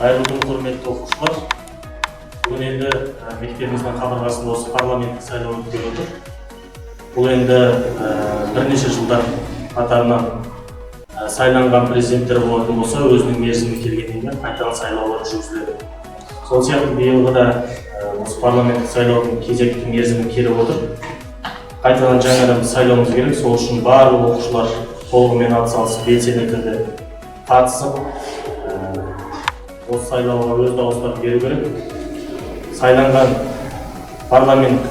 Қайырлы күн, құрметті оқушылар! Бүгін енді мектебіміздің қабырғасында осы парламенттік сайлау өткелі отыр. Бұл енді бірнеше жылдар қатарынан сайланған президенттер болатын болса, өзінің мерзімі келгеннен кейін қайтадан сайлаулар жүргізіледі. Сол сияқты биылғы да осы парламенттік сайлаудың кезекті мерзімі келіп отыр. Қайтадан жаңадан біз сайлауымыз керек. Сол үшін барлық оқушылар толығымен атсалысып, белсенді түрде қатысып, осы сайлауға өз дауыстарын беру керек. Сайланған парламент,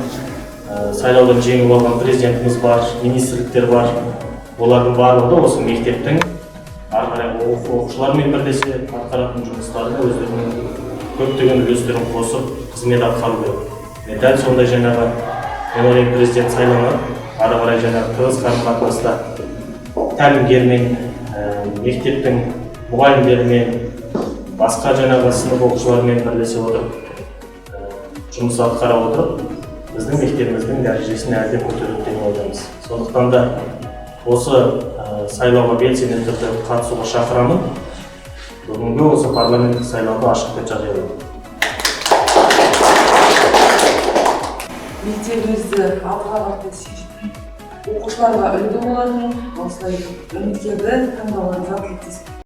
сайлаудан жеңіп алған президентіміз бар, министрліктер бар. Олардың барлығы да осы мектептің ары қарай оқушылармен бірлесе атқаратын жұмыстарына өздерінің көптеген үлестерін қосып, қызмет атқару керек. Міне, дәл сондай жаңағы, мен ойлаймын, президент сайланады, ары қарай жаңағы тығыз қарым қатынаста тәлімгермен, мектептің мұғалімдерімен, басқа жаңағы сынып оқушыларымен бірлесе отырып, жұмыс атқара отырып, біздің мектебіміздің дәрежесін әлі де көтереді деген ойдамыз. Сондықтан да осы сайлауға белсенді түрде қатысуға шақырамын. Бүгінгі осы парламенттік сайлауды ашық деп жариялаймын. Мектебімізді алға қарата сүйреп, оқушыларға үлгі болатын осылай үміткерді таңдауларыңызға тілектеспін.